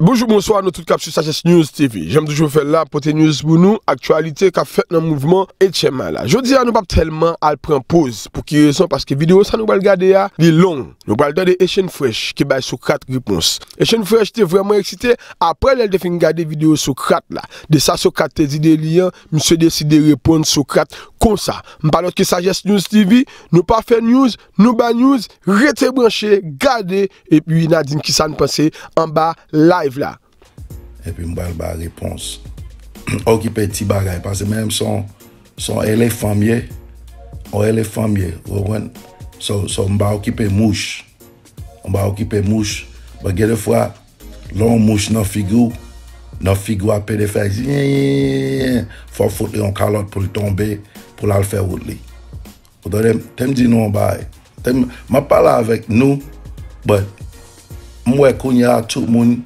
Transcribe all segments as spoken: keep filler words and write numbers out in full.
Bonjou, bonswa, nou tout k ap swiv Sagesse News T V. Jan m toujou fè l la, pote news pou nou, aktyalite k ap fèt nan mouvman H M I la. Jodi a, nou p ap tèlman al pran poz. Pou ki rezon? Paske videyo sa nou pral gade a, li long. Nou pral tande Echene Fresh ki bay Socrate repons. Echene Fresh te vrèman eksite apre lè l te fin gade videyo Socrate la. De sa Socrate te di de li an, misye deside reponn Socrate konsa. M pa lòt ke Sagesse News T V, nou pa fè news, nou ba news, rete branche, gade, epi n a di m kisa n panse anba live la. Epi m pral ba repons. Okipe ti bagay, paske menm se yon, se yon elefan m ye. Yon elefan m ye, ou konprann? So, so m pa okipe mouch. M pa okipe mouch. But gen de fwa, lè yon mouch nan figi w, nan figi w ap pede fè yin, fò w fout li yon kalòt pou l tonbe, pou l al fè wout li. Ou tande m? Te m di nou yon bagay. Te m, m ap pale avèk nou, but m wè kounye a tout moun,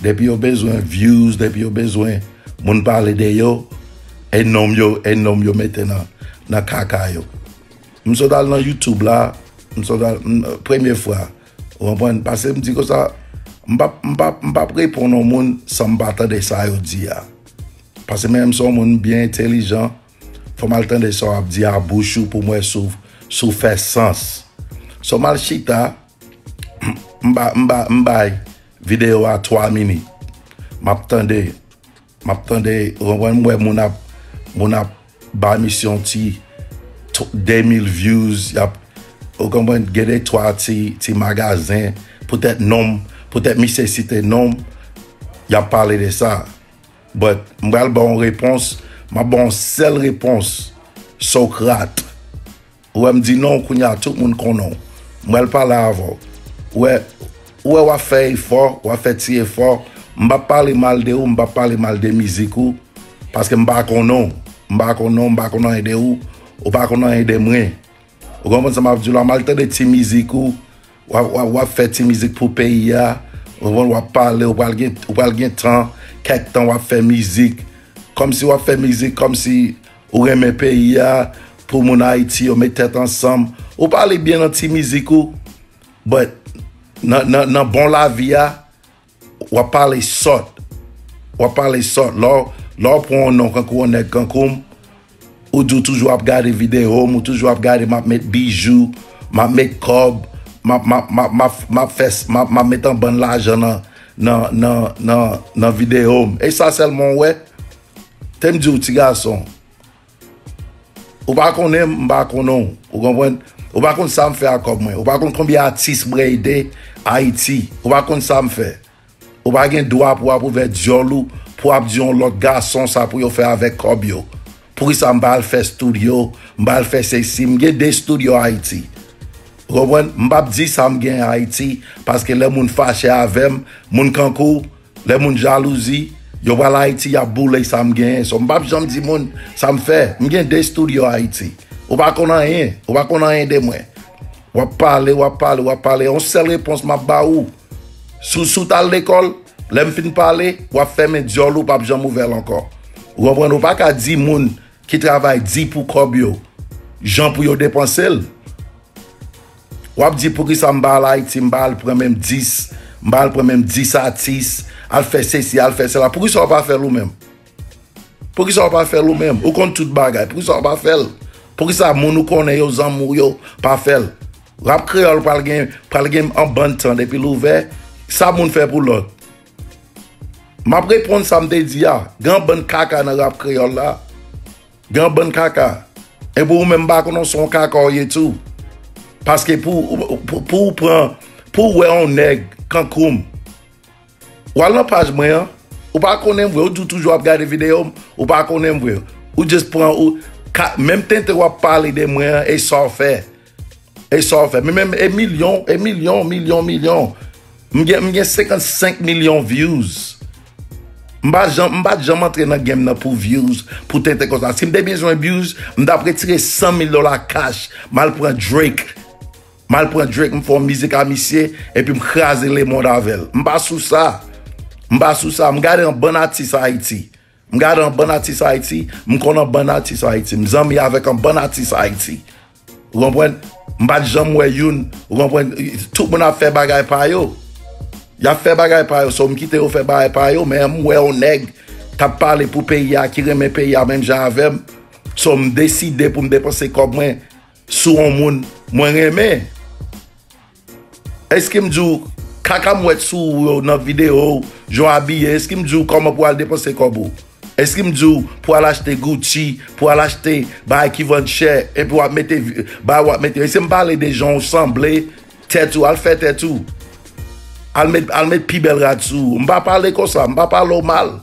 depi yo bezwen views, depi yo bezwen moun pale de yo, e nonm yo, e nonm yo mete nan, nan kaka yo. M sot al nan YouTube la, m sot al, m, premye fwa, ou konprann? Paske m di konsa, m p ap, m p ap, m p ap reponn yon moun san m pa tande sa yo di a. Paske menm si yon moun byen entèlijan, fò m al tande sa w ap di a bouch ou pou m wè si w, si w fè sans. So m al chita, m ba, m ba, m bay videyo a twa minit. M ap tande, m ap tande, ou konprann, m wè moun ap, moun ap ba misye yon ti tw-, de mil views, y ap, ou konprann, gen de twa ti, ti magazen, poutèt non m, poutèt misye site non m, y ap pale de sa. But, m pral ba w yon repons, m ap ba w yon sèl repons, Socrate. Ou wè m di non, kounye a tout moun konnen w. M pral pale avè w. Ou wè, ou wè w ap fè efò, w ap fè ti efò. M p ap pale mal de ou, m p ap pale mal de mizik ou. Paske m pa konnen w. M pa konnen w, m pa konn anyen de ou. Ou pa konn anyen de mwen. Ou konprann sa m ap di w la? M al tande ti mizik ou. W ap, w ap, w ap fè ti mizik pou peyi a. Ou konprann? W ap pale, ou pral gen, ou pral gen tan, kèk tan w ap fè mizik. Kòmsi w ap fè mizik, kòmsi ou renmen peyi a, pou moun Ayiti yo met tèt ansanm. Ou pale byen nan ti mizik ou, but nan, nan, nan bon lavi a, w ap pale sòt. W ap pale sòt. Lè w, lè w pran yon non kankou yon nèg kankou m, ou di w toujou ap gade videyo m, ou toujou ap gade m ap met bijou, m ap met kòb, m ap, m ap, m ap, m ap, m ap fè, m ap, m ap met yon bann lajan nan, nan, nan, nan, nan videyo m. E sa sèlman w wè? Te m di w, ti gason, ou pa konnen m, m pa konnen w, ou konprann? Ou pa konn sa m fè ak kòb mwen. Ou pa konn konbyen atis mwen ede Ayiti. Ou pa konn sa m fè. Ou pa gen dwa pou w ap ouvè dyòl ou, pou w ap di yon lòt gason sa pou yo fè avèk kòb yo. Poukisa m pa al fè estidyo, m pa al fè sesi, m gen de estidyo Ayiti. Ou konprann? M p ap di sa m gen Ayiti, paske lè moun fache avè m, moun kankou w, lè moun jalouzi, yo pral Ayiti, y ap boule sa m genyen. So, m p ap janm di moun sa m fè. M gen de estidyo Ayiti. Ou pa konn anyen. Ou pa konn anyen de mwen. W ap pale, w ap pale, w ap pale. Yon sèl repons m ap ba ou. Si, si w t al lekòl, lè m fin pale, w ap fèmen dyòl ou, w p ap janm ouvè l ankò. Ou konprann? Ou pa ka di moun ki travay di pou kòb yo, jan pou yo depanse l. W ap di, "Poukisa m pa al Ayiti, m pa al pran menm dis, m pa al pran menm dis atis, al fè sesi, al fè sela?" Poukisa w pa fè l ou menm? Poukisa w pa fè l ou menm? Ou konn tout bagay, poukisa w pa fè l? Poukisa moun ou konnen yo, zanmi w yo, pa fè l? Rap kreyòl pral gen, pral gen an bann tan depi l ouvè, sa moun fè pou lòt. M ap reponn sa m te di a. Gen yon bann kaka nan rap kreyòl la. Gen yon bann kaka. Epi ou menm m pa konnen w se yon kaka w ye tou. Paske pou, pou, pou w pran, pou w wè yon nèg kankou m, w al nan paj mwen an, ou pa konnen m vre, ou di w toujou ap gade videyo m, ou pa konnen m vre. Ou just pran, ou, ka, menm tenten w ap pale de mwen an, e sa w fè. E sa w fè. Men menm, e milyon, e milyon, milyon, milyon. M gen, m gen senkannsenk milyon views. M pa janm, m pa t janm antre nan game nan pou views, pou tenten konsa. Si m te bezwen views, m t ap retire san mil dola cash, m al pran Drake. M al pran Drake, m fè yon mizik a misye, epi m kraze lemonn avè l. M pa sou sa. M pa sou sa. M gade yon bann atis Ayiti. M gade yon bann atis Ayiti. M konn yon bann atis Ayiti. M zanmi avèk yon bann atis Ayiti. Ou konprann? M pa t janm wè youn. Ou konprann? Tout moun ap fè bagay pa yo. Y ap fè bagay pa yo, so m kite yo fè bagay pa yo, men m wè yon nèg k ap pale pou peyi a, ki renmen peyi a menm jan avè m. So m deside pou m depanse kòb mwen sou yon moun mwen renmen. Èske m di w, kaka m wè sou ou yo nan videyo w, jan w abiye, èske m di w kòman pou al depanse kòb ou? Èske m di w pou al achte Gucci, pou al achte bagay ki vann chè, epi w ap mete vi- bagay w ap mete? Èske m pale de jan w sanble, tèt ou, al fè tèt ou. Al met, al met pi bèl rad sou ou. M pa pale konsa, m pa pale w mal.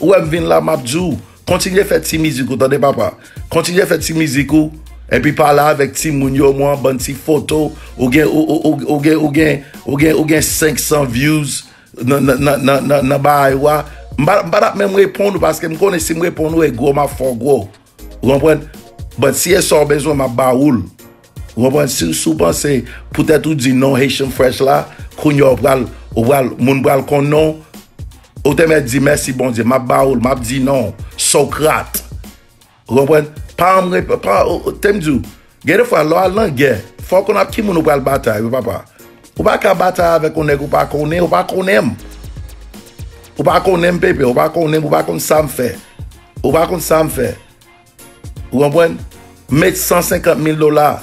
Ou wè m vin la, m ap di w, kontinye fè ti mizik ou, tande papa. Kontinye fè ti mizik ou, epi pale avèk timoun yo, mwen, bann ti foto, ou gen, ou, ou, ou, ou gen, ou gen, ou gen, ou gen senk san views nan, nan, nan, nan, nan, nan bagay ou a. M pa, m pa t ap menm reponn ou, paske m konnen si m reponn ou e gwo, m ap fè w gwo. Ou konprann? But si e sa w bezwen, m ap ba ou l. Ou konprann? Si, si w panse poutèt ou di non Haitian Fresh la, kounye a w pral, ou pral, moun pral konn non. Ou te mèt di mèsi Bondye, m ap ba ou l, m ap di non. Sokrat. Ou konprann? Pa ann rep- pa, ou- ou- te m di w, gen de fwa, lè w al nan gè, fò w konn ap ki moun ou pral batay, wi papa. Ou pa ka batay avèk yon nèg ou pa konnen, ou pa konnen m. Ou pa konnen m, Pepe, ou pa konnen m, ou pa konn sa m fè. Ou pa konn sa m fè. Ou konprann? Met san senkant mil dola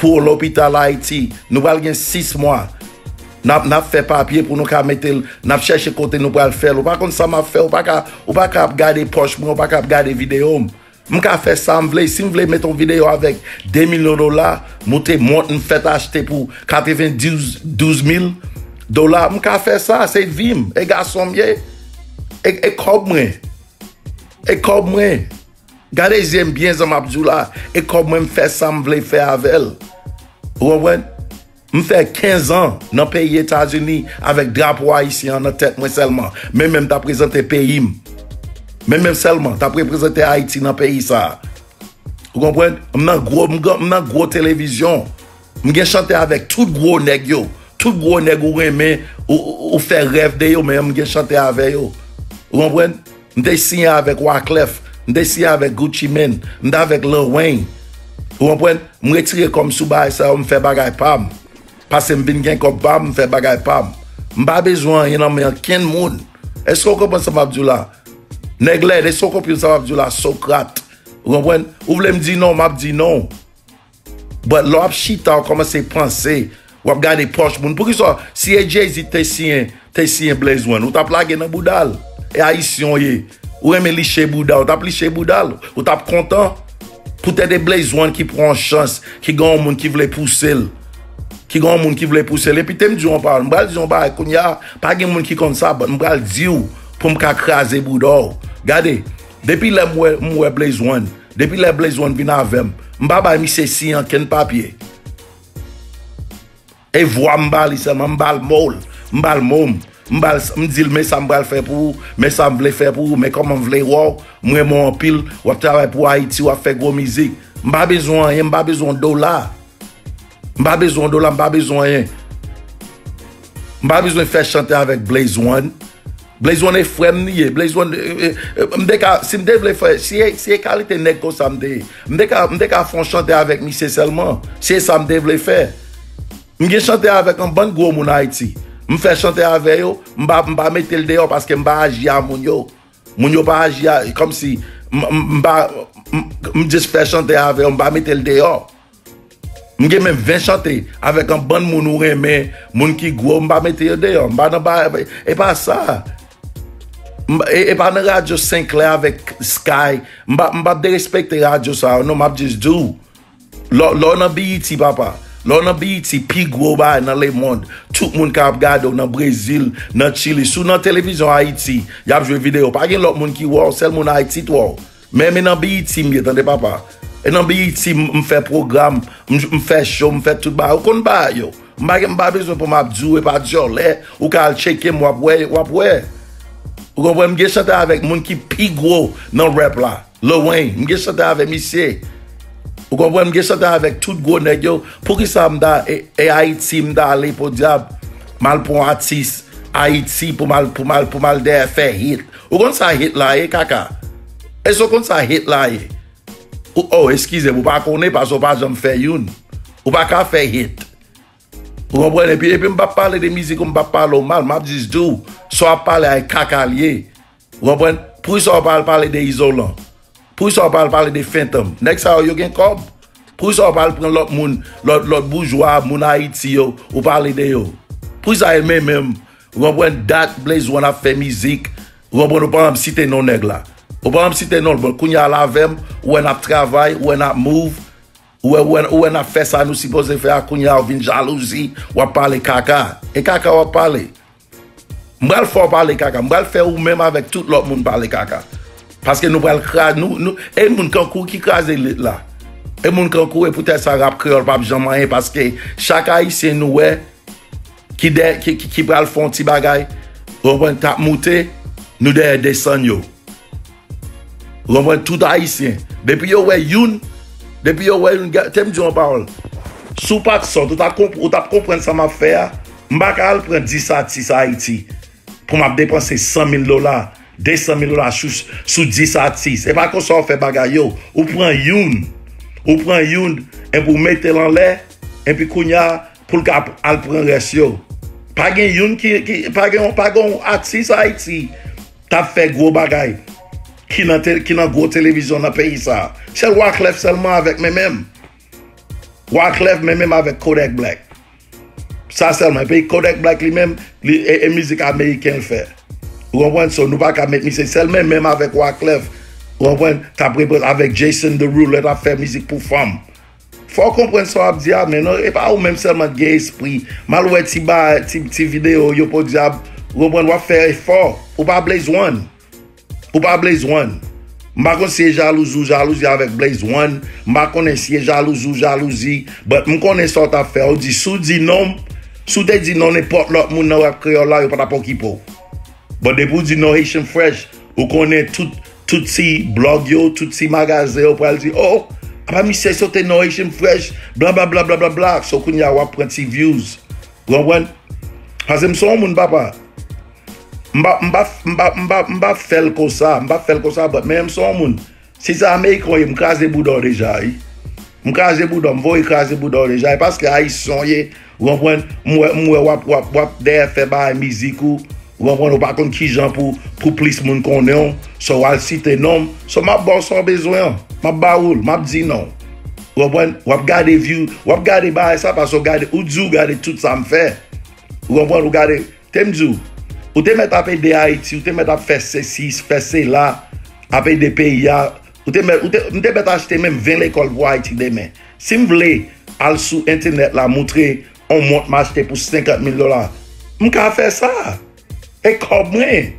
pou lopital Ayiti. Nou pral gen sis mwa. N ap, n ap fè papye pou nou ka mete l. N ap chèche kote nou pral fè l. Ou pa konn sa m ap fè. Ou pa ka, ou pa ka ap gade pòch mwen. Ou pa ka ap gade videyo m. M ka fè sa m vle. Si m vle met yon videyo avèk de milyon dola, moute mont m fèt achte pou katrevendouz mil dola, m ka fè sa. Se vi m. E gason m ye. E, e kòb mwen. E kòb mwen. Gade zye m byen jan m ap di w la. E kòb mwen, m fè sa m vle fè avè l. Ou konprann? M fè kenz an nan peyi Etazini avèk drapo ayisyen an nan tèt mwen sèlman. Men menm t ap prezante peyi m. Men menm sèlman t ap reprezante Ayiti nan peyi sa a. Ou konprann? M nan gwo, m nan, m nan gwo televizyon. M gen chante avèk tout gwo nèg yo. Tout gwo nèg ou renmen, ou, ou, ou fè rèv de yo, men m gen chante avè yo. Ou konprann? M te siyen avèk Wyclef, m te siyen avèk Gucci Mane, m t avèk Lil Wayne. Ou konprann? M retire kò m sou bagay sa yo, m fè bagay pa m. Paske m vin gen kòb pa m, m fè bagay pa m. M pa bezwen anyen nan men ankenn moun. Èske w konprann sa m ap di w la? Nèg lèd, èske w konprann sa m ap di w la? Sokrat. Ou konprann? Ou vle m di non, m ap di non. But lè w ap chita, w kòmanse panse, w ap gade pòch moun. Poukisa, si e Jay-Z te siyen, te siyen Blaze One, ou t ap lage nan bouda l? E ayisyen w ye. Ou renmen liche bouda, ou t ap liche bouda l. Ou t ap kontan. Poutèt e Blaze One ki pran yon chans, ki gen yon moun ki vle pouse l. Ki gen yon moun ki vle pouse l. Epi te m di yon pawòl, m pral di yon bagay kounye a, pa gen moun ki konn sa, but m pral di w pou m ka kraze bouda w. Gade, depi lè m wè, m wè Blaze One, depi lè Blaze One vin avè m, m pa bay misye siyen ankenn papye. E vwa m ba li sèlman, m ba l mo l, m ba l mo m. M ba l, m di l, men sa m pral fè pou ou, men sa m vle fè pou ou, men kòman m vle wè w, m renmen w anpil, w ap travay pou Ayiti, w ap fè gwo mizik. M pa bezwen anyen, m pa bezwen yon dola. M pa bezwen yon dola, m pa bezwen anyen. M pa bezwen fè chante avèk Blaze One. Blaze One e frè m li ye. Blaze One, e, e, e, m te ka, si m te vle fè, si e, si e kalite nèg konsa m te ye, m te ka, m te ka fè yon chante avèk misye sèlman. Si e sa m te vle fè. M gen chante avèk yon bann gwo moun Ayiti. M fè chante avè yo, m pa, m pa mete l deyò paske m pa aji a moun yo. Moun yo pa aji a, kòmsi, m, m, m pa, m, m just fè chante avè yo, m pa mete l deyò. M gen menm ven chante avèk yon bann moun ou renmen, moun ki gwo, m pa mete yo deyò. M pa nan ba, e pa sa. M, e, e pa nan radyo Senklè avèk Sky. M pa, m p ap derespekte radyo sa yo, non, m ap just di w. Lè, lè w nan B E T, papa, lè w nan B E T, pi gwo bagay nan lemonn, tout moun ka ap gade w nan Brezil, nan Chili. Si w nan televizyon Ayiti, y ap jwe videyo. Pa gen lòt moun ki wè w, sèl moun Ayiti t wè w. Men, men nan B E T m ye, tande papa. E nan B E T m, m fè pwogram, m, m fè show, m fè tout bagay. Ou konn bagay yo. M pa gen, m pa bezwen pou m ap di w, e pa dyòlè, ou ka al tcheke m, w ap wè, w ap wè. Ou konprann? M gen chante avèk moun ki pi gwo nan rap la. Lil Wayne, m gen chante avè misye. Ou konprann? M gen chante avèk tout gwo nèg yo. Poukisa m ta, e, e Ayiti, m ta ale podyab, m al pran atis Ayiti pou m al, pou m al, pou m al dèyè fè hit. Ou konn sa hit la ye, kaka? Èske w konn sa hit la ye? Ou, oh, eskize m, ou pa konnen paske w pa janm fè youn. Ou pa ka fè hit. Ou konprann? Epi, epi m p ap pale de mizik ou, m p ap pale w mal, m ap jis di w, sa w ap pale a e kaka l ye. Ou konprann? Poukisa w pa al pale de Izolan? Poukisa w pa al pale de Fentom? Nèg sa yo, yo gen kòb. Poukisa w pa al pran lòt moun, lòt, lòt boujwa, moun Ayiti yo, ou pale de yo? Poukisa e men menm? Ou konprann? Dat Blaze One ap fè mizik. Ou konprann? Ou pa janm site non nèg la. Ou pa janm site non l. Bon, kounye a l avè m, ou wè n ap travay, ou wè n ap move, ou wè, ou wè, ou wè n ap fè sa nou sipoze fè a, kounye a w vin jalouzi, w ap pale kaka. E kaka w ap pale. M pral fè w pale kaka. M pral fè ou menm avèk tout lòt moun pale kaka. Paske nou pral kra-, nou, nou, e moun kankou w ki kraze lit la. E moun kankou w, e poutèt sa rap kreyòl p ap janm anyen, paske chak Ayisyen nou wè ki dè, ki, ki, ki pral fè yon ti bagay, ou konprann, k ap moute, nou dèyè desann yo. Ou konprann? Tout Ayisyen. Depi yo wè youn, depi yo wè youn, ga-, te m di yon pawòl. Si w pa t sòt, ou t ap konp-, ou t ap konprann sa m ap fè a. M pa ka al pran dis atis Ayiti pou m ap depanse san mil dola, de san mil dola sou, sou dis atis. E pa konsa w fè bagay yo. Ou pran youn, ou pran youn, epi w mete l anlè, epi kounye a, pou l ka al pran rès yo. Pa gen youn ki, ki pa gen, pa gen yon atis Ayiti t ap fè gwo bagay ki nan te-, ki nan gwo televizyon nan peyi sa a. Sèl Wyclef sèlman avèk men menm. Wyclef men menm avèk Kodak Black. Sa sèlman. Epi Kodak Black li menm, li, e, e mizik ameriken l fè. Ou konprann? So, nou pa ka met misye sèl men menm avèk Wyclef. Ou konprann? T ap reprezante avèk Jason Derulo, lè t ap fè mizik pou fanm. Fò w konprann sa w ap di a, men non, e pa ou menm sèlman ki gen espri. M al wè ti ba, ti, ti videyo yo podyab. Ou konprann, w ap fè efò. Ou pa Blaze One. Ou pa Blaze One. M pa konn si e jalouzi w jalouzi avèk Blaze One. M pa konnen si e jalouzi w jalouzi. But m konnen sa w t ap fè. Ou di, si w di non, si w te di non nenpòt lòt moun nan rap kreyòl la, yo pa t ap okipe w. But depi w di non Haitian Fresh, ou konnen tout, tout ti blòg yo, tout ti magazen yo pral di, oh, apa misye sote non Haitian Fresh, bla bla bla bla bla bla. So kounye a w ap pran ti views. Ou konprann? Paske m se yon moun, papa. M pa, m pa, m pa, m pa, m pa fè l konsa, m pa fè l konsa, but men m se yon moun. Si se Ameriken w ye, m kraze bouda w deja, wi. M kraze bouda w, m voye kraze bouda w deja. E paske Ayisyen w ye, ou konprann? M wè, m wè w ap, w ap, w ap dèyè fè bagay mizik ou, ou konprann? Ou pa konn kijan pou, pou plis moun konnen w. So, w al site non m. So, m ap ba w sa w bezwen an. M ap ba ou l, m ap di non. Ou konprann? W ap gade view, w ap gade bagay sa, paske w gade, ou di w gade tout sa m fè. Ou konprann? Ou gade, te m di w, ou te mèt ap ede Ayiti, ou te mèt ap fè sesi, fè sela, ap ede peyi a. Ou te mèt, ou te, m te mèt achte menm ven lekòl pou Ayiti demen. Si m vle al sou entènèt la, moutre on mont m achte pou senkant mil dola, m ka fè sa. E kòb mwen.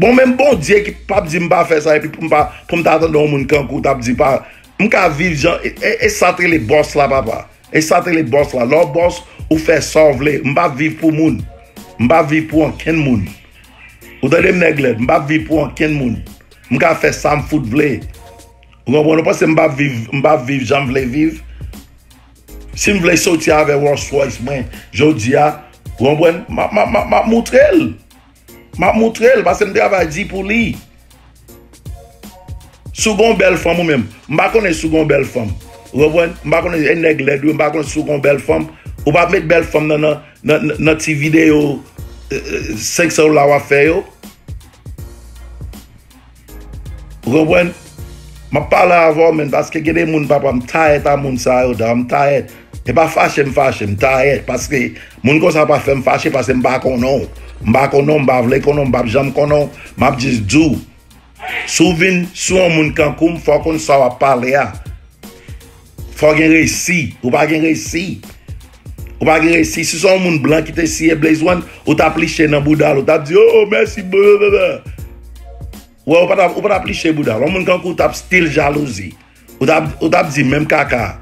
Bon, menm Bondye ki p ap di m pa fè sa, epi pou m pa, pou m ta tande yon moun kankou w t ap di pa, m ka viv jan, e, e, e sa t rele bòs la, papa. E sa t rele bòs la. Lè w bòs, ou fè sa w vle. M p ap viv pou moun. M p ap viv pou ankenn moun. Ou tande m, nèg lèd? M p ap viv pou ankenn moun. M ka fè sa m fout vle. Ou konprann? Ou panse m p ap viv, m p ap viv jan m vle viv? Si m vle soti avè Rolls Royce mwen, jodi a, ou konprann? M ap, m ap, m ap, m ap moutre l. M ap moutre l, paske m travay di pou li. Si w gen yon bèl fanm ou menm, m pa konnen si w gen yon bèl fanm. Ou konprann? M pa konnen, e nèg lèd wi, m pa konnen si w gen yon bèl fanm. Ou pa met bèl fanm nan, nan, nan, nan, nan ti videyo, e, e, senk san dola w ap fè yo. Ou konprann? M ap pale avè w, menn, paske gen de moun, papa, m tayèt a moun sa yo, da, m tayèt. E pa fache m fache, m tayèt, paske moun konsa pa fè m fache, paske m pa konnen w. M pa konnen w, m pa vle konnen w, m p ap janm konnen w. M ap jis di w, si w vin sou yon moun kankou m, fò w konn sa w ap pale a. Fò w gen resi. Ou pa gen resi. Ou pa gen resi. Si se yon moun blan ki te siye Blaze One, ou t ap liche nan bouda l, ou t ap di, oh, mèsi, blablabla. Wè, ou pa t ap, ou pa t ap liche bouda l. Yon moun kankou w t ap still jalouzi. Ou t ap, ou t ap di menm kaka.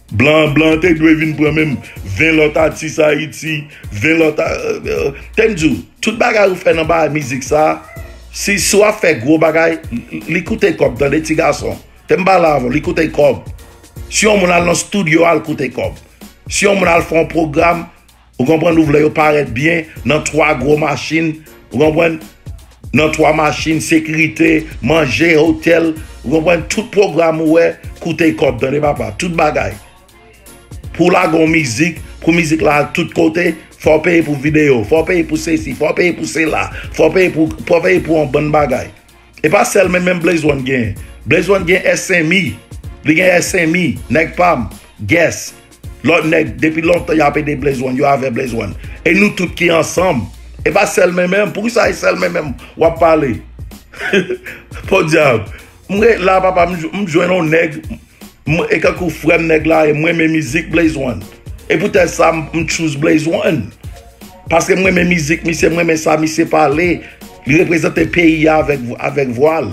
Blan, blan te dwe vin pran menm ven lòt atis Ayiti, ven lòt a-, euh, euh, te m di w, tout bagay ou fè nan bagay mizik sa, si, si w ap fè gwo bagay, li, li koute kòb, tande ti gason. Te m pale avè w, li koute kòb. Si yon moun al nan estidyo, al koute kòb. Si yon moun al fè yon pwogram, ou konprann, ou vle yo parèt byen nan twa gwo machin, ou konprann, nan twa machin, sekirite, manje, otèl, ou konprann, tout pwogram ou wè, koute kòb, tande papa, tout bagay. Pou w lage yon mizik, pou mizik la al tout kote, fò w peye pou videyo, fò w peye pou sesi, fò w peye pou sela, fò w peye pou, fò w peye pou yon bann bagay. E pa sèl men menm Blaze One gen. Blaze One gen S M E. Li gen S M E, nèg pa m, Guess. Lòt nèg, depi lontan y ap ede Blaze One, yo avè Blaze One. E nou tout ki ansanm. E pa sèl men menm. Poukisa e sèl men menm w ap pale? Podyab. M ret la, papa, m, m jwenn yon nèg, m, e kankou frè m nèg la, e m renmen mizik Blaze One. E poutèt sa, m, m choose Blaze One. Paske m renmen mizik misye, m renmen sa misye pale. Li reprezante peyi a avèk, avèk vwa l.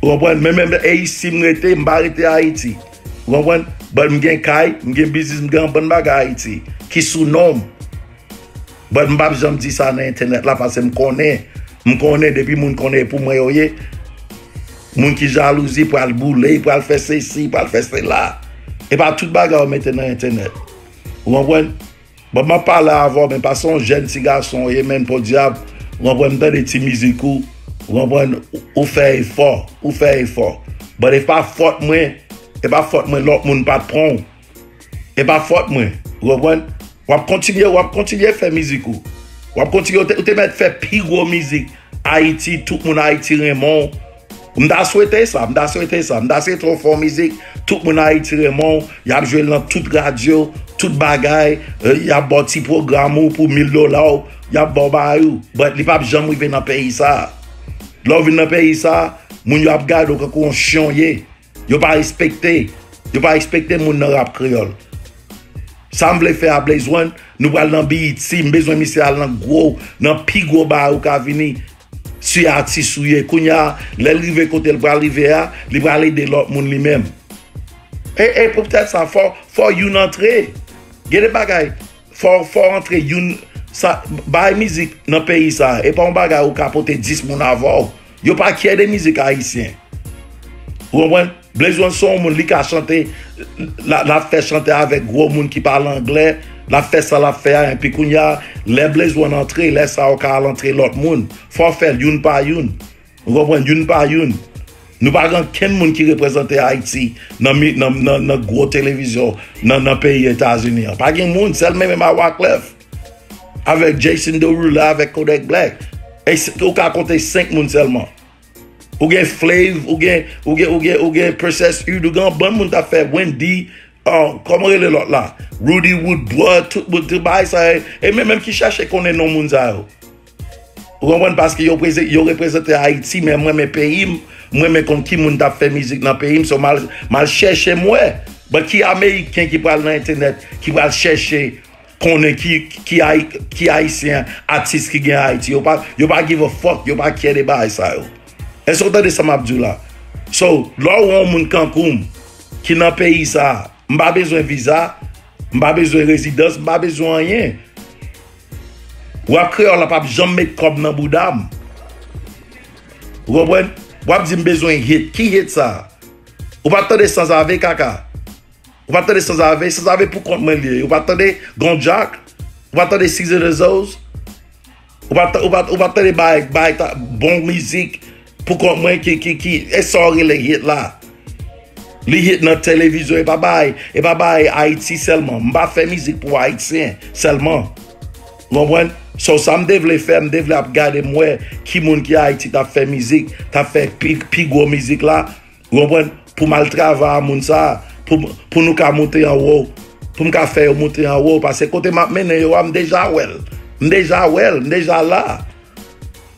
Ou konprann? Men menm e isi m rete, m pa rete Ayiti. Ou konprann? But m gen kay, m gen biznis, m gen yon bann bagay Ayiti ki sou non m. But m p ap janm di sa nan entènèt la paske m konnen. M konnen depi moun konnen e pou mwen yo ye. Moun ki jalouzi pral boule, pral fè sesi, pral fè sela. E pa tout bagay ou mete nan entènèt. Ou konprann? Bon, m ap pale avè w, men pa se yon jèn ti gason w ye, men podyab, ou konprann, m tande ti mizik ou, ou konprann, ou fè efò, ou fè efò. But e pa fòt mwen, e pa fòt mwen lòt moun pa t pran w. E pa fòt mwen, ou konprann? W ap kontinye, w ap kontinye fè mizik ou. W ap kontinye, ou te, ou te mèt fè pi gwo mizik Ayiti, tout moun Ayiti renmen w. M ta swete sa, m ta swete sa, m ta swete w fè yon mizik, tout moun Ayiti renmen w, y ap jwe l nan tout radyo, tout bagay, eh, y ap ba w ti pwogram ou pou mil dola w, y ap ba w bagay ou. But li p ap janm rive nan peyi sa. Lè w vin nan peyi sa, moun yo ap gade w kankou yon chyon w ye. Yo pa respekte, yo pa respekte moun nan rap kreyòl. Sa m vle fè a Blaze One, nou pral nan B E T, m bezwen misye al nan gwo, nan pi gwo bagay ou ka vini. Si atis ou ye, kounye a, lè l rive kote l pral rive a, li pral ede lòt moun li menm. E, e poutèt sa, fò, fò youn antre. Gen de bagay, fò, fò antre youn, sa, bay mizik nan peyi sa, e pa yon bagay ou ka pote dis moun avè w. Yo pa kyè de mizik ayisyen. Ou konprann? Blaze One se yon moun, li ka chante, l, l ap fè chante avèk gwo moun ki pale anglè, l ap fè sa l ap fè a, epi kounye a, lè Blaze One antre, lè sa yo ka al antre lòt moun. Fò w fè l youn pa youn. Ou konprann? Youn pa youn. Nou pa gen ankenn moun ki reprezante Ayiti nan, mi- nan, nan, nan gwo televizyon, nan, nan peyi Etazini an. Pa gen moun, sèl men menm a Wyclef, avèk Jason Derulo, avèk Kodak Black. E se- ou ka konte senk moun sèlman. Ou gen Flav, ou gen, ou gen, ou gen, ou gen Princess Hughes, ou gen yon bann moun t ap fè Wendy, oh, kòman rele lòt la? Roody Woodblood, tout, tout, tout bagay sa yo. E men menm ki chèche konnen non moun sa yo. Ou konprann? Paske yo, preze- yo reprezante Ayiti, men mwen, men peyi m, mwen, men konn ki moun t ap fè mizik nan peyi m, so m al, m al chèche m wè. But ki Ameriken ki pral nan entènèt, ki pral chèche konnen ki, ki, Ayi- ki Ayisyen, atis ki gen Ayiti. Yo pa, yo pa give a fuck, yo pa care de bagay sa yo. Èske w tande sa m ap di w la? So, lè w wè yon moun kankou m, ki nan peyi sa, m pa bezwen viza, m pa bezwen rezidans, m pa bezwen anyen. Rap kreyòl la p ap janm met kòb nan bouda m. Ou konprann? W ap di m bezwen hit. Ki hit sa? Ou pa t tande Sanzave, kaka? Ou pa t tande Sanzave? Sanzave pou kont mwen li ye. Ou pa t tande Gon Jack? Ou pa t tande Caesar the Zos? Ou pa t- ou pa t- ou pa t tande bay, bay ta- bon mizik pou kont mwen ki, ki, ki, e sa w rele hit la? Li hit nan televizyon, e pa bay, e pa bay Ayiti sèlman. M pa fè mizik pou Ayisyen sèlman. Ou konprann? So, sa m te vle fè, m te vle ap gade m wè ki moun ki Ayiti t ap fè mizik, t ap fè pi, pi gwo mizik la. Ou konprann? Pou m al travay a moun sa, pou, pou nou ka monte anwo, pou m ka fè yo monte anwo, paske kote m ap mennen yo a, m deja wè l. M deja wè l, m deja la.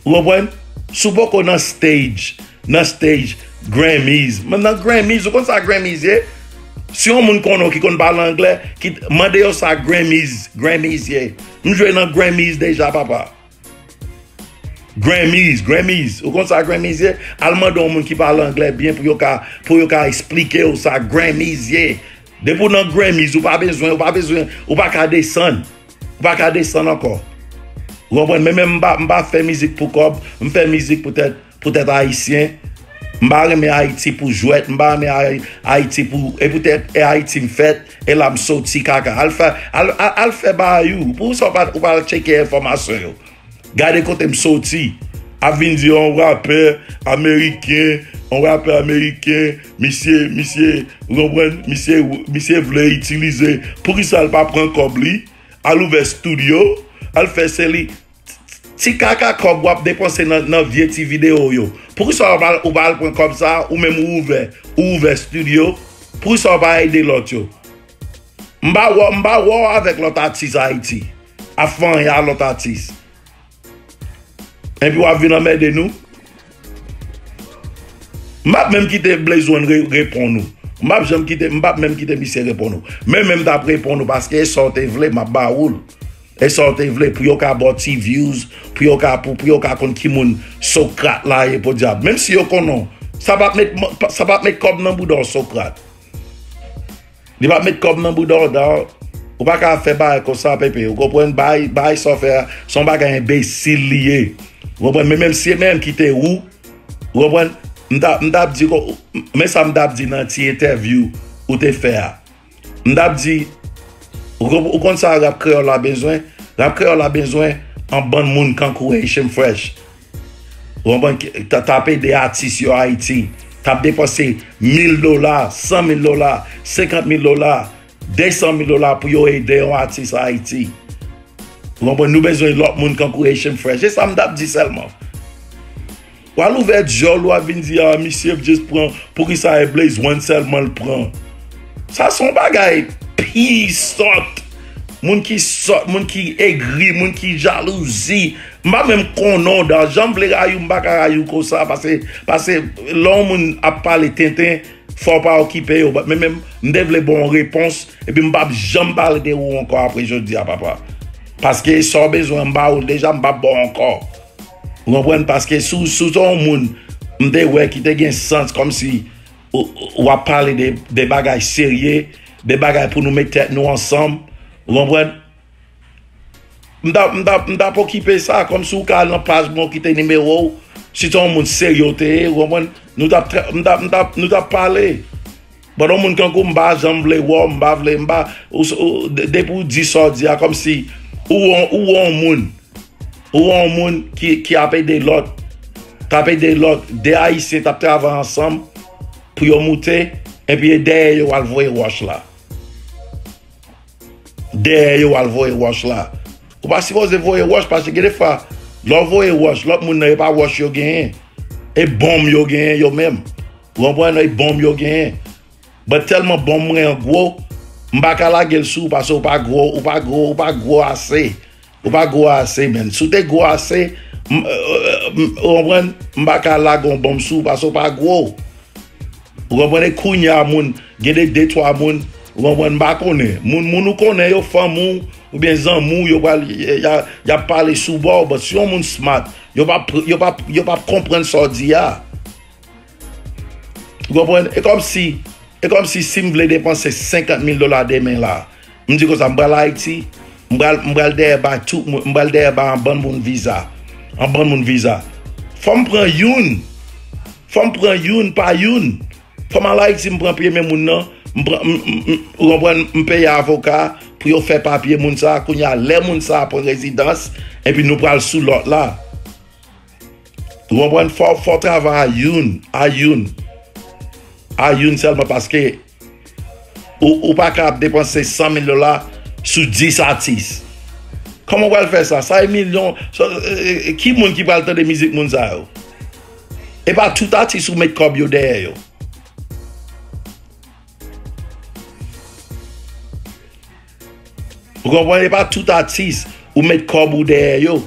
Ou konprann? Si w poko nan stage, nan stage, Grammys, men nan Grammys, ou konn sa Grammys ye? Si yon moun konnen w ki konn pale anglè, ki mande yo sa Grammys, Grammys ye. M jwe nan Grammys deja, papa. Grammys, Grammys. Ou konn sa Grammys ye? Al mande yon moun ki pale anglè byen pou yo ka, pou yo ka esplike w sa Grammys ye. Depi w nan Grammys, ou pa bezwen, ou pa bezwen, ou pa ka desann. Ou pa ka desann ankò. Ou konprann? Men, men m pa, m pa fè mizik pou kòb, m fè mizik poutèt, poutèt Ayisyen. M pa renmen Ayiti pou jwèt, m pa renmen Ay- Ayiti pou, e poutèt e Ayiti m fèt, e la m soti kaka. Al fè, al, al, al fè bagay ou. Pou sa w pa, ou pa al tcheke enfòmasyon yo. Gade kote m soti. ap vin di yon rapè ameriken, yon rapè ameriken, misye, misye, ou konprann, misye, misye vle itilize. Poukisa l pa pran kòb li, al ouvè studio, al fè se li? Ti kaka kòb w ap depanse nan, nan vye ti videyo yo. Poukisa w pa, ou pa al pran kòb sa a, ou menm ou ouvè, ou ouvè studio? Poukisa w pa ede lòt yo? M pa wè, m pa wè w avèk lòt atis Ayiti. Ap fè anyen a lòt atis. Epi w ap vin anmède nou. M p ap menm kite Blaze One re-, reponn ou. M p ap janm kite, m p ap menm kite misye reponn ou. Men, men m t ap reponn ou paske e sa w te vle, m ap ba ou l. E sa w te vle, pou yo ka ba w ti views, pou yo ka, pou, pou yo ka konn ki moun Socrate la ye, podyab. Menm si yo konnen w, sa p ap met, sa p ap met kòb nan bouda w, Socrate. Li p ap met kòb nan bouda w, dawò. Ou pa ka fè bagay konsa, Pepe. Ou konprann? Bay, bay sa w fè a, se yon bagay enbesil li ye. Ou konprann? Men menm si e menm ki te ou, ou konprann? M t ap, m t ap di, men sa m t ap di nan ti entèvyou ou te fè a. M t ap di, ou konp-, ou konn sa rap kreyòl la bezwen? Rap kreyòl la bezwen yon bann moun kankou Haitian Fresh. Ou konprann? K-, t-, t ap ede atis yo Ayiti. T ap depanse mil dola, san mil dola, senkant mil dola, desan mil dola pou yo ede yon atis Ayiti. Ou konprann? Nou bezwen lòt moun kankou Haitian Fresh. Se sa m t ap di sèlman. W al ouvè dyòl ou, w ap vin di, "Ah, misye just pran, poukisa e Blaze One sèlman l pran?" Sa se yon bagay pisant. Moun ki sòt, moun ki egri, moun ki jalouzi. M pa menm konnen w, dan jan m vle rayi w, m pa ka rayi w konsa, pase, pase lè yon moun ap pale tenten, fò w pa okipe yo. But men menm, m te vle ba w yon repons, epi m p ap janm pale de ou ankò apre jodi a, papa. Paske sa w bezwen, m ba ou l deja, m p ap ba w ankò. Ou konprann? Paske si w, si w se yon moun, m te wè ki te gen sans kòmsi w, w ap pale de, de bagay serye, de bagay pou nou met tèt nou ansanm. Ou konprann? M t ap, m t ap, m t ap okipe sa, kòmsi w ka al nan paj mwen, w kite nimewo w. Si se yon moun serye w te ye, ou konprann? Nou t ap tra-, m t ap, m t ap, nou t ap pale. But yon moun kankou m pa janm vle wè w, m pa vle, m pa, ou, ou, de-, depi w di sa w di a, kòmsi ou, ou, ou yon moun, ou yon moun ki, ki ap ede lòt, t ap ede lòt, de Ayisyen t ap travay ansanm pou yo moute, epi e dèyè yo w al voye wòch la. Dèyè yo al voye wòch la. Ou pa sipoze voye wòch, paske gen de fwa, lè w voye wòch, lòt moun nan, e pa wòch yo genyen. E bonm yo genyen yo menm. Ou konprann? E bonm yo genyen. But tèlman bonm mwen an gwo, m pa ka lage l sou ou, paske ou pa gwo, ou pa gwo, ou pa gwo ase. Ou pa gwo ase, menn. Si w te gwo ase, m, euh, m, ou konprann? M pa ka lage yon bonm sou ou, paske ou pa gwo. Ou konprann? E kounye a, moun, gen de, de twa moun, ou konprann, m pa konnen. Moun, moun ou konnen yo, fanmi w, oubyen zanmi w, yo pral, y, y, y ap pale sou bò w, but si yon moun smart, yo p ap, yo p ap, yo p ap konprann sa w di a. Ou konprann? E kòmsi, e kòmsi si m vle depanse senkant mil dola demen la, m di konsa, m pral Ayiti, m pral, m pral dèyè bay tout moun, m pral dèyè bay yon bann moun viza. Yon bann moun viza. Fò m pran youn. Fò m pran youn pa youn. Fò m al Ayiti, m pran pye men moun nan. M pran, m, m, m, ou konprann, m peye avoka pou yo fè papye moun sa a. Kounye a, lè moun sa a pran rezidans, epi nou pral sou lòt la. Ou konprann? Fò, fò w travay a youn, a youn. A youn sèlman, paske ou, ou pa ka ap depanse san mil dola sou dis atis. Kòman w pral fè sa? Sa e milyon. Sa, e, e, ki moun ki pral tande mizik moun sa yo? E pa tout atis ou met kòb yo dèyè yo. Ou konprann? E pa tout atis ou met kòb ou dèyè yo.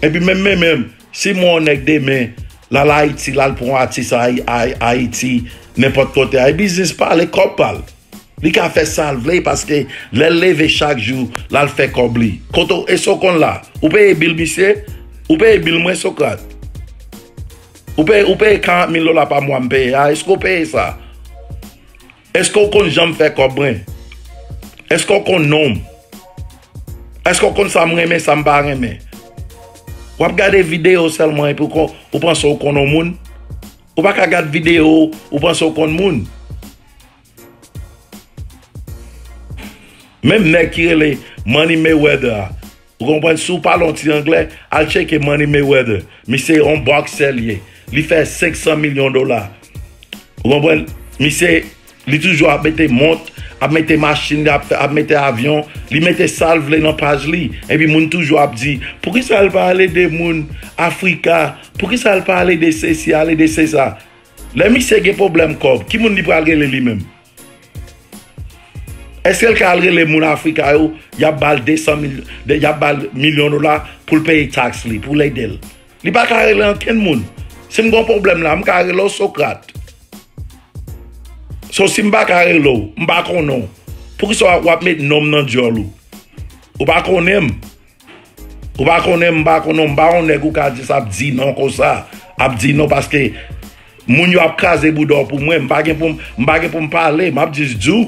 Epi menm, menm, menm, si m wè yon nèg demen, l al Ayiti, l al pran yon atis Ayi-, Ayi-, Ayiti, nenpòt kote a, e biznis pa l, e kòb pa l. Li ka fè sa l vle, paske lè l leve chak jou, l al fè kòb li. Kote w, èske w konn la? Ou peye bil misye? Ou peye bil mwen, Socrate? Ou peye, ou peye karant mil dola pa mwa m peye a, èske w peye sa? Èske w konn jan m fè kòb mwen? Èske w konn non m? Èske w konn sa m renmen, sa m pa renmen? W ap gade videyo sèlman epi w kon-, ou panse w konn yon moun? Ou pa ka gad videyo, ou panse w konn moun. Menm nèg ki rele Money Mayweather a, Ou konprann? Si w pale yon ti anglè, al tcheke Money Mayweather. Misye yon bòksè l ye. Li fè senk san milyon dola. Ou konprann? Misye, li toujou ap mete mont, ap mete machin, ap, ap mete avyon. Li mete sa l vle nan paj li. Epi moun toujou ap di, poukisa l pa al ede moun Afrika? Poukisa l pa al ede sesi, al ede sesa? Lè misye gen pwoblèm kòb, ki moun li pral rele li menm? Èske l ka al rele moun Afrika yo, y ap ba l de san mil, de, y ap ba l milyon dola pou l peye taks li, pou l ede l? Li pa ka rele ankenn moun. Si m gen yon pwoblèm la, m ka rele w Sokrat. So, si m pa ka rele w, m pa konnen w, poukisa w ap met non m nan dyòl ou? Ou pa konnen m. Ou pa konnen m, m pa konnen w, m pa yon nèg ou ka jis ap di non konsa, ap di non paske moun yo ap kraze bouda w pou mwen, m pa gen pou m, m pa gen pou m pale, m ap jis di w,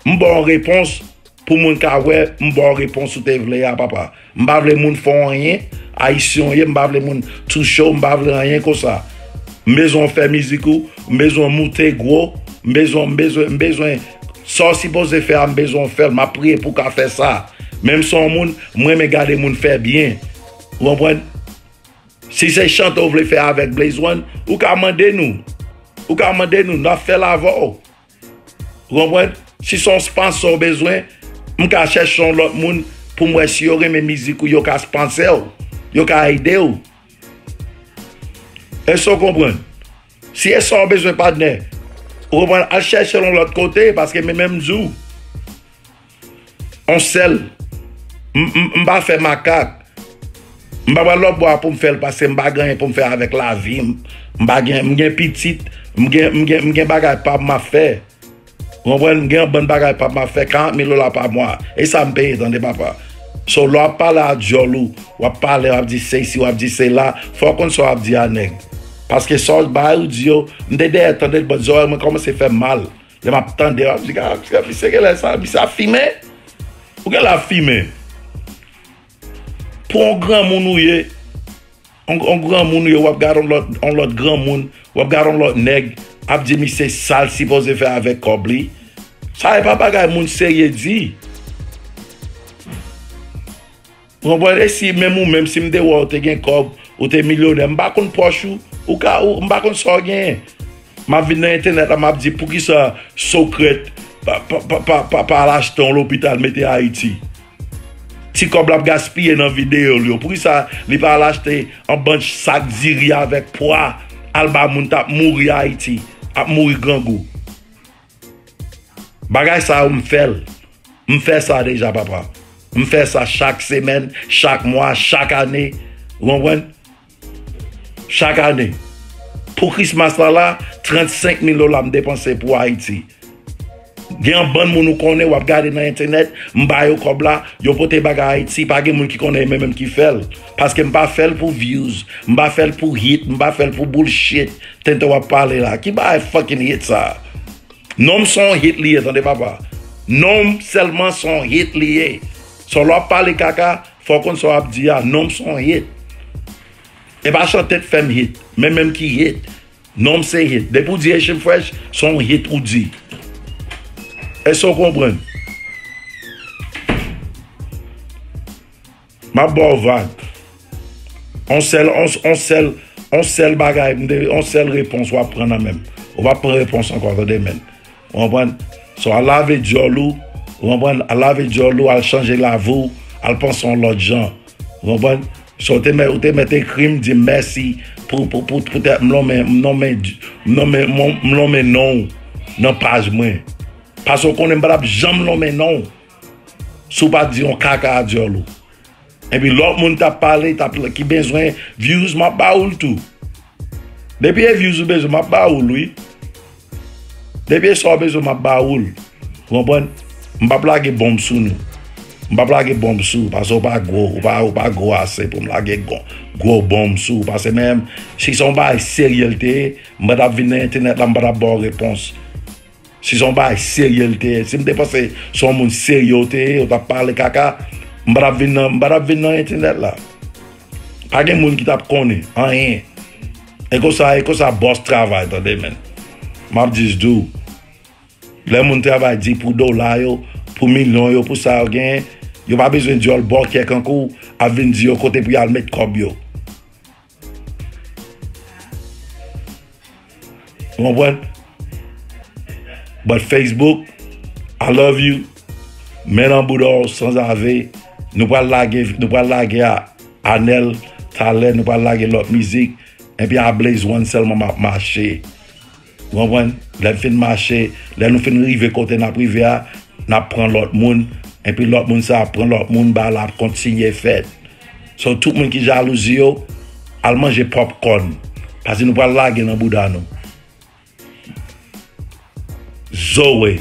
m ba w repons pou moun ka wè, m ba w repons ou te vle a, papa. M pa vle moun fè w anyen, Ayisyen w ye, m pa vle moun touche w, m pa vle anyen konsa. M bezwen w fè mizik ou, m bezwen w moute gwo, m bezwen, m bezwen, m bezwen, sa w sipoze fè a, m bezwen w fè l, m ap priye pou w ka fè sa. Menm si w yon moun, m renmen gade moun fè byen. Ou konprann? Si se chante w vle fè avèk Blaze One, ou ka mande nou. Ou ka mande nou, n ap fè l avè w. Ou konprann? Si se yon sponsò w bezwen, m ka chèche yon lòt moun pou m wè si yo renmen mizik ou, yo ka sponsè w, yo ka ede w. Èske w konprann? Si e sa w bezwen, patnè, ou konprann, al chèche l yon lòt kote, paske men menm di w, on sèl, m, m, m pa fè makak. M pa pral lòt bò a pou m fè l, paske m pa gen anyen pou m fè avèk lavi m. M pa gen, m gen pitit, m gen, m gen, m gen bagay pa m m ap fè. Ou konprann? M gen yon bann bagay pa m ap fè, karant mil dola pa mwa. E sa m peye, tande, papa. So, lè w ap pale a dyòl ou, w ap pale, w ap di se isi, w ap di se la, fò w konn sa w ap di a nèg. Paske sa w bay ou di yo, m te dèyè tande l, but zòrèy mwen kòmanse fè m mal. Lè m ap tande, w ap di, "Ah, misye genlè sa, misye ap fimen?" Ou genlè ap fimen. Pou yon granmoun ou ye, yon, yon granmoun ou ye, w ap gade yon lòt, yon lòt granmoun, w ap gade yon lòt nèg, ap di misye sa l sipoze fè avèk kòb li. Sa e pa bagay moun serye di. Ou konprann? E si menm ou menm, si m te wè w te gen kòb, ou te milyonè, m pa konn pòch ou, ou ka, ou, m pa konn sa w genyen. M ap vin nan entènèt la, m ap di, poukisa Socrate pa, pa, pa, pa, pa, pa al achte yon lopital mete Ayiti? Ti kòb l ap gaspiye nan videyo l yo. Poukisa li pa al achte yon bann sak diri avèk pwa, al ba moun t ap mouri Ayiti, ap mouri grangou? Bagay sa yo, m fè l. M fè sa deja, papa. M fè sa chak semèn, chak mwa, chak ane. Ou konprann? Chak ane. Pou Christmas la la, trannsenk mil dola m depanse pou Ayiti. Gen yon bann moun ou konnen, w ap gade nan entènèt, m ba yo kòb la, yo pote bagay Ayiti, pa gen moun ki konnen, men menm ki fè l. Paske m pa fè l pou views, m pa fè l pou hit, m pa fè l pou bullshit. Tenten w ap pale la. Ki bagay fucking hit sa? Non m se yon hit li ye, tande papa. Non m sèlman se yon hit li ye. So lè w ap pale kaka, fò w konn sa w ap di a. Non m se yon hit. E pa chante k fè m hit, men menm ki hit. Non m se hit. Depi w di Haitian Fresh, se yon hit ou di. Èske w konprann? M ap ba w vag. On sèl, on, on sèl, on sèl bagay, m te, on sèl repons w ap pran nan men m. Ou p ap pran repons ankò, tande, men. Ou konprann? So, al lave dyòl ou, ou konprann? Al lave dyòl ou, al chanje lavi w, al panse yon lòt jan. Ou konprann? So, ou te mèt, ou te mèt ekri m, di m mèsi pou, pou, pou, poutèt m lonmen, m nonmen, m nonmen, m lonmen non w nan paj mwen. Paske w konnen m pa t ap janm lonmen non w si w pa t di yon kaka a dyòl ou. Epi lòt moun t ap pale, t ap, ki bezwen views, m ap ba ou l tou. Depi e views ou bezwen, m ap ba ou l, wi. Depi e sa w bezwen, m ap ba ou l. Ou konprann? M p ap lage bonm sou nou. M p ap lage bonm sou ou, paske w pa gwo, ou pa, ou pa gwo ase pou m lage gwo, gwo bonm sou ou. Paske menm, si se yon bagay serye l te ye, m pa t ap vin nan entènèt la, m pa t ap ba w repons. Si se yon bagay serye l te ye, si m te panse se yon moun serye w te ye, w t ap pale kaka, m pa t ap vin nan, m pa t ap vin nan entènèt la. Pa gen moun ki t ap konnen anyen. E konsa, e konsa bòs travay, tande, men. M ap jis di w, lè moun travay di pou dola yo, pou milyon yo, pou sa yo genyen, Yo pa bezwen dyòl bòkyè kankou ap vin di yo kote pou y al met kòb yo. Ou konprann? But Facebook, I love you. Men nan bouda w sanzave. Nou pral lage, nou pral lage a Anèl talè, nou pral lage lòt mizik. Epi a Blaze One sèlman m ap mache. Ou konprann? Lè n fin mache, lè nou fin rive kote n ap rive a, n ap pran lòt moun. Epi lòt moun sa ap pran lòt moun, bagay la ap kontinye fèt. So, tout moun ki jalouzi yo, al manje popcorn. Paske nou pral lage nan bouda nou. Zoe.